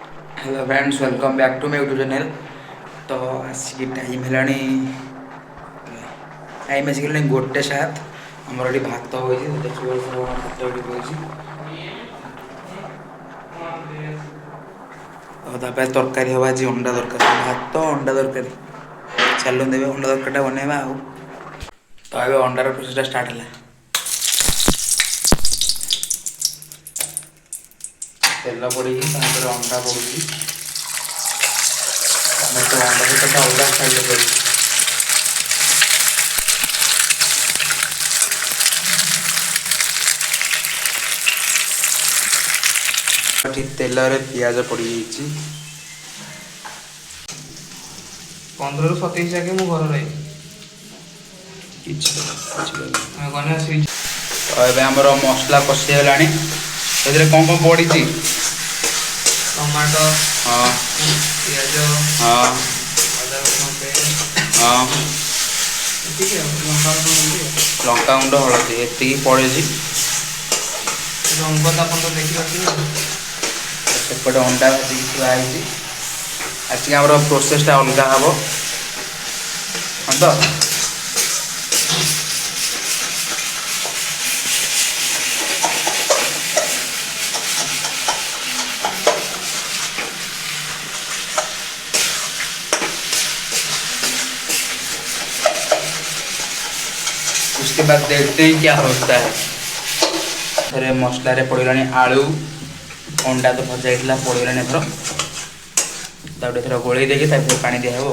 Hello friends, welcome back to my YouTube channel. ତ ଆସିକି time ହେଲାଣି, ଟାଇମ୍ ଆସିଗଲାଣି 1:07। ଆମର ଏଠି ଭାତ ହୋଇଛି, ଦେଖିବ ଭାତ ଏଠି ହୋଇଛି। ଆଉ ତାପରେ ତରକାରୀ ହେବ ଆଜି, ଅଣ୍ଡା ତରକାରୀ। ଭାତ ଅଣ୍ଡା ତରକାରୀ। ଚାଲନ୍ତୁ ଏବେ ଅଣ୍ଡା ତରକାରୀଟା ବନେଇବା। ଆଉ ତ ଏବେ ଅଣ୍ଡାର ପ୍ରୋସେସଟା ଷ୍ଟାର୍ଟ ହେଲା। ତେଲ ପଡ଼ିକି ତାପରେ ଅଣ୍ଡା ପଡ଼ୁଛି। ଆମେ ତ ଅଣ୍ଡା ସହିତ ଅଲଗା ଷ୍ଟାଇଲ୍ରେ କରିବୁ। ଏଠି ତେଲରେ ପିଆଜ ପଡ଼ିଯାଇଛି। 15ରୁ 27 ଯାକେ ମୁଁ ଘରେ ରହିବି। କିଛି କିଛି। ତ ଏବେ ଆମର ମସଲା କଷି ହେଲାଣି। ସେଥିରେ କ'ଣ କ'ଣ ପଡ଼ିଛି? ଟମାଟୋ, ହଁ, ପିଆଜ, ହଁ, ଅଦା ରସୁଣ ପେଷ୍ଟ, ହଁ, ଏତିକି। ଆଉ ଲଙ୍କା ଲଙ୍କାଗୁଣ୍ଡ, ହଳଦୀ, ଏତିକି ପଡ଼ିଛି। ରଙ୍ଗ ତ ଆପଣ ତ ଦେଖିପାରୁଥିବେ। ସେପଟେ ଅଣ୍ଡା ଭାଜିକି ଥୁଆ ହେଇଛି। ଆଜିକି ଆମର ପ୍ରୋସେସଟା ଅଲଗା ହେବ, ହଁ ତ? उसके बाद देखते हैं क्या होता है। ଥରେ ମସଲାରେ ପଡ଼ିଗଲାଣି ଆଳୁ, ଅଣ୍ଡା ତ ଭଜା ହେଇଥିଲା, ପଡ଼ିଗଲାଣି ଏଥର। ତାକୁ ଏଥର ଗୋଳେଇ ଦେଇକି ତା ଭିତରେ ପାଣି ଦିଆହେବ।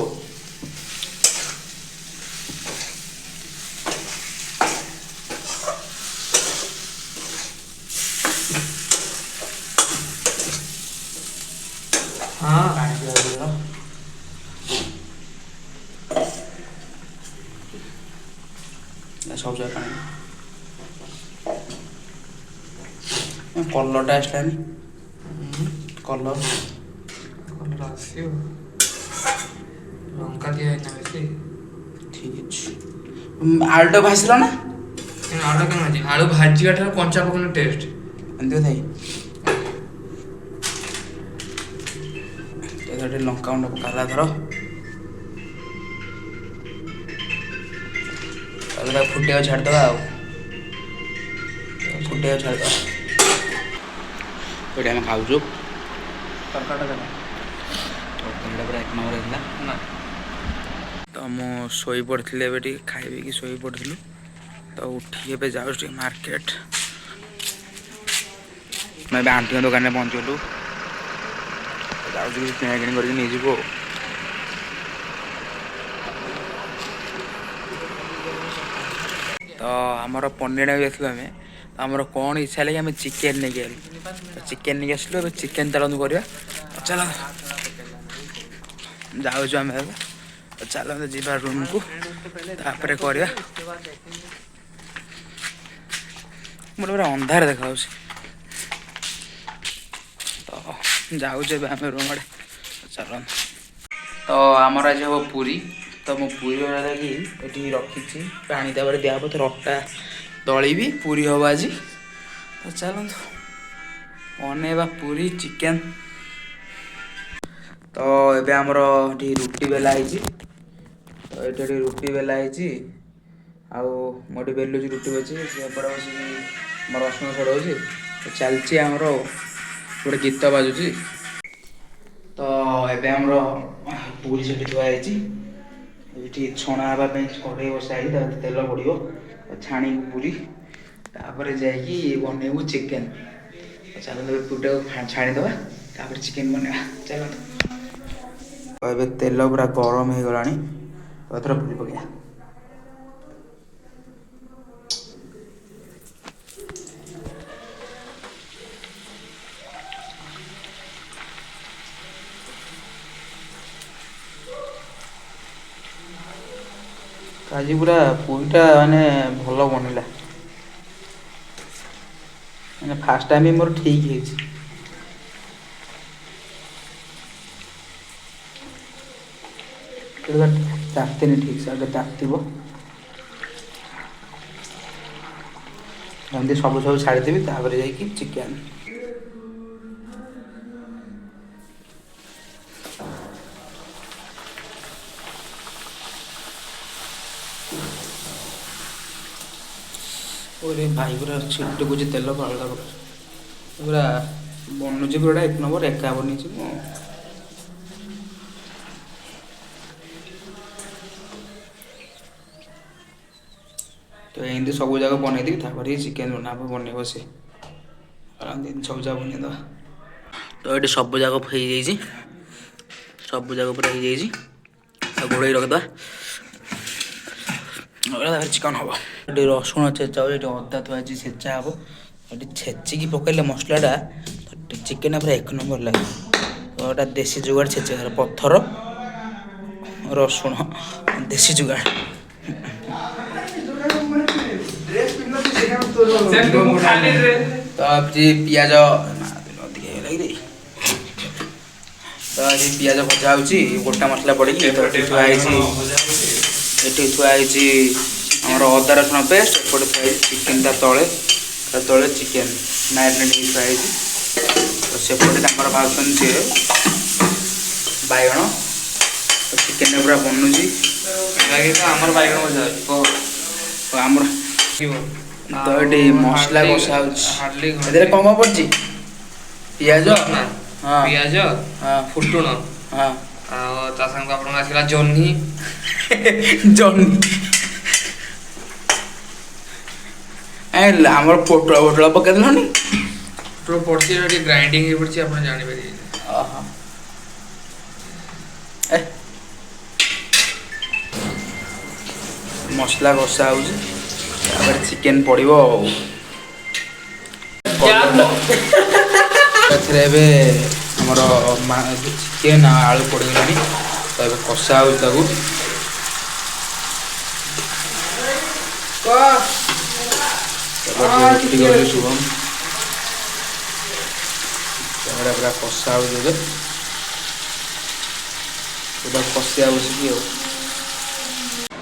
ହଁ, ପାଣି ଦିଆହେବ। ସବୁ ଜାଗା ପାଣି। କଲର୍ଟା ଆସିଲାନି, କଲର୍। କଲର୍ ଆସିବ, ଲଙ୍କା ଦିଆ ହେଇନା ବେଶୀ। ଠିକ୍ ଅଛି। ଆଳୁଟା ଭାସିଲ ନା? ଆଳୁଟା କେମିତି ଭାଜି? ଆଳୁ ଭାଜିବା ଠାରୁ କଞ୍ଚା ପକେଇଲେ ଟେଷ୍ଟ। ଏମିତି କଥା କି? ଏଥର ଟିକେ ଲଙ୍କା ଗୁଣ୍ଡ ପକାଲା ଧର। ତାପରେ ତାକୁ ଫୁଟିବାକୁ ଛାଡ଼ିଦେବା। ଆଉ ଫୁଟିବାକୁ ଛାଡ଼ିଦେବା। ଏଠି ଆମେ ଖାଉଛୁ। ତରକାରୀଟା ଦେଖ। ତରକାରୀଟା ପୁରା ଏକ ନମ୍ବର ହେଇଥିଲା। ନା। ତ ମୁଁ ଶୋଇ ପଡ଼ିଥିଲି, ଏବେ ଟିକେ ଖାଇ ପିଇକି ଶୋଇ ପଡ଼ିଥିଲୁ। ତ ଉଠିକି ଏବେ ଯାଉଛୁ ଟିକେ ମାର୍କେଟ। ଆମେ ଏବେ ଆଣ୍ଟିଙ୍କ ଦୋକାନରେ ପହଞ୍ଚିଗଲୁ। ଯାଉଛୁ କିଛି କିଣାକିଣି କରିକି ନେଇଯିବୁ। ଆଉ ତ ଆମର ପନିର ଆଣିବାକୁ ଯାଇଥିଲୁ ଆମେ। ତ ଆମର କ'ଣ ଇଚ୍ଛା ହେଲା କି ଆମେ ଚିକେନ୍ ନେଇକି ଆଇଲୁ। ତ ଚିକେନ୍ ନେଇକି ଆସିଲୁ, ଏବେ ଚିକେନ୍ ଚାଲନ୍ତୁ କରିବା। ତ ଚାଲ, ଯାଉଛୁ ଆମେ ଏବେ। ତ ଚାଲନ୍ତୁ ଯିବା ରୁମ୍କୁ, ତାପରେ କରିବା। ମୋର ପୁରା ଅନ୍ଧାର ଦେଖାଯାଉଛି। ତ ଯାଉଛୁ ଏବେ ଆମେ ରୁମ୍ ଆଡ଼େ, ଚାଲନ୍ତୁ। ତ ଆମର ଆଜି ହେବ ପୁରୀ। ତ ମୁଁ ପୁରୀ ଲାଗି ଏଠି ରଖିଛି ପାଣି, ତାପରେ ଦିଆହେବ। ତ ଅଟା ଦଳିବି, ପୁରୀ ହେବ ଆଜି। ତ ଚାଲନ୍ତୁ ବନେଇବା ପୁରୀ ଚିକେନ୍। ତ ଏବେ ଆମର ଏଠି ରୁଟି ବେଲା ହେଇଛି। ତ ଏଠି ଏଠି ରୁଟି ବେଲା ହେଇଛି, ଆଉ ମୁଁ ଏଠି ବେଲୁଛି ରୁଟି ଅଛି, ସେ ଏପଟେ ବସିକି ଆମର ରସୁଣ ଛଡ଼ଉଛି। ତ ଚାଲିଛି ଆମର, ଗୋଟେ ଗୀତ ବାଜୁଛି। ତ ଏବେ ଆମର ପୁରୀ ସେଠି ଥୁଆ ହେଇଛି। ଏଇଠି ଛଣା ହେବା ପାଇଁ କଢ଼େଇ ବସା ହେଇଛି, ତା ତେଲ ପଡ଼ିବ, ଛାଣିବୁ ପୁରୀ, ତାପରେ ଯାଇକି ବନେଇବୁ ଚିକେନ୍। ଚାଲନ୍ତୁ ଏବେ ପୁରୀଟାକୁ ଛାଣିଦେବା, ତାପରେ ଚିକେନ୍ ବନେଇବା। ଚାଲନ୍ତୁ। ଏବେ ତେଲ ପୁରା ଗରମ ହେଇଗଲାଣି, ଏଥର ପୁରୀ ପକେଇବା। ଆଜି ପୁରା ପୁରୀଟା ମାନେ ଭଲ ବନିଲା, ମାନେ ଫାର୍ଷ୍ଟ ଟାଇମ୍ ବି ମୋର ଠିକ୍ ହେଇଛି। ତାତିନି ଠିକ୍ ସେ, ଆଗେ ତାତିବ। ଏମିତି ସବୁ ସବୁ ଛାଡ଼ିଦେବି, ତାପରେ ଯାଇକି ଚିକେନ୍। ଓରେ ଭାଇ, ପୁରା ଛିଟୁକୁଛି ତେଲ ଅଲଗା ପ୍ରକାର। ପୁରା ବନୁଛି ପୁରା ଏକ ନମ୍ବର, ଏକା ବନେଇଛି ମୁଁ। ତ ଏମିତି ସବୁ ଯାକ ବନେଇଦେବି, ତାପରେ ଚିକେନ୍ ବନା ହବ, ବନେଇବ ସେ। ସବୁ ଯାକ ବନେଇଦେବା। ତ ଏଠି ସବୁ ଯାକ ହେଇଯାଇଛି, ସବୁ ଯାକ ପୁରା ହେଇଯାଇଛି। ଆଉ ଘୋଡ଼େଇ ରଖିଦେବା, ତାପରେ ଚିକେନ୍ ହବ। ଏଠି ରସୁଣ ଛେଚା ହେଉଛି, ଏଠି ଅଦା ଥୁଆ ହେଇଛି, ଛେଚା ହବ। ଏଠି ଛେଚିକି ପକେଇଲେ ମସଲାଟା ଚିକେନ୍ ପୁରା ଏକ ନମ୍ବର ଲାଗେ। ତ ଏଇଟା ଦେଶୀ ଯୁଗାଡ଼, ଛେଚା ପଥର ରସୁଣ ଦେଶୀ ଯୁଗାଡ଼। ତ ପିଆଜ ଅଧିକ ହେଇଗଲା କି? ତ ଏଠି ପିଆଜ ଭଜା ହେଉଛି ଗୋଟା ମସଲା ପଡ଼ିକି। ତ ଏଠି ଥୁଆ ହେଇଛି, ଏଠି ଥୁଆ ହେଇଛି ଆମର ଅଦା ରସୁଣ ପେଷ୍ଟ। ଏପଟେ ଥୁଆ ହେଇଛି ଚିକେନ୍, ତା ତଳେ ଚିକେନ୍ ମ୍ୟାରିନେଟ୍ ହେଇକି ଥୁଆ ହେଇଛି। ତ ସେପଟେ ତାଙ୍କର ଭାଜୁଛନ୍ତି ସିଏ ବାଇଗଣ। ତ ଚିକେନ୍ଟା ପୁରା ବନୁଛି। ଆମର ବାଇଗଣ ଭଜା ହେଉଛି। ଆମର ତ ଏଠି ମସଲା କଷା ହେଉଛି। ଏଥିରେ କ'ଣ କ'ଣ ପଡ଼ିଛି? ପିଆଜ, ପିଆଜ, ଫୁଟୁଣ, ଆଉ ତା ସାଙ୍ଗକୁ ଆପଣଙ୍କ ଆସିଲା ଜହ୍ନି। ଜହ୍ନି, ଆମର ପୋଟଳ, ପୋଟଳ ପକେଇଦେଲନି? ପୋଟଳ ପଡ଼ିଛି, ଟିକେ ଗ୍ରାଇଣ୍ଡିଙ୍ଗ ହେଇ ପଡ଼ିଛି, ଆପଣ ଜାଣିପାରିବେ। ଓହୋ। ଏ ମସଲା କଷା ହେଉଛି, ତାପରେ ଚିକେନ୍ ପଡ଼ିବ। ଆଉ ଏଥିରେ ଏବେ ଆମର ଚିକେନ୍ ଆଉ ଆଳୁ ପଡ଼ିଗଲାଣି। ତ ଏବେ କଷା ହେଉଛି ତାକୁ। ରୁଟି କରୁଛି ଶୁଭମ। ଏଗୁଡ଼ା ପୁରା କଷା ହେଉଛି ଏବେ, ପୁରା କଷିଆ ବସିକି। ଆଉ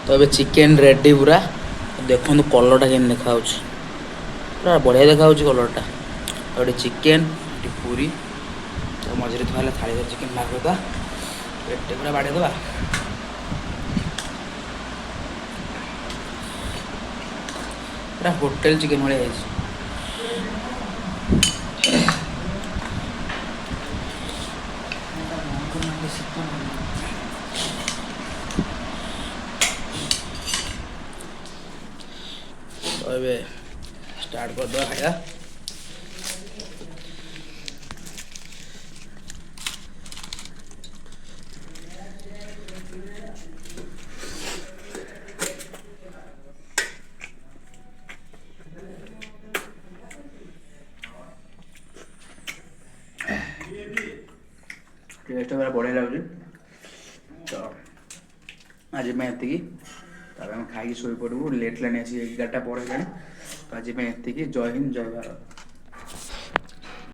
ତ ଏବେ ଚିକେନ୍ ରେଡ଼ି ପୁରା। ଦେଖନ୍ତୁ କଲର୍ଟା କେମିତି ଦେଖାହେଉଛି, ପୁରା ବଢ଼ିଆ ଦେଖାହେଉଛି କଲର୍ଟା। ଆଉ ଏଠି ଚିକେନ୍, ଏଠି ପୁରୀ, ତ ମଝିରେ ଥୁଆ ହେଲା ଥାଳିରେ। ଚିକେନ୍ ବାହାର କରିଦେବା, ପେଟେ ପୁରା ବାଡ଼େଇ ଦେବା। ପୁରା ହୋଟେଲ ଚିକେନ୍ ଭଳିଆ ହେଇଛି। ତ ଏବେ ଷ୍ଟାର୍ଟ କରିଦେବା ଖାଇବା। ଟେଷ୍ଟ ପୁରା ବଢ଼ିଆ ଲାଗୁଛି। ତ ଆଜି ପାଇଁ ଏତିକି। ତାପରେ ଆମେ ଖାଇକି ଶୋଇପଡ଼ିବୁ, ଲେଟ୍ ହେଲାଣି, ଆସି 11ଟା ପରେ ହେଲାଣି। ତ ଆଜି ପାଇଁ ଏତିକି। ଜୟ ହିନ୍ଦ, ଜୟ ଭାରତ।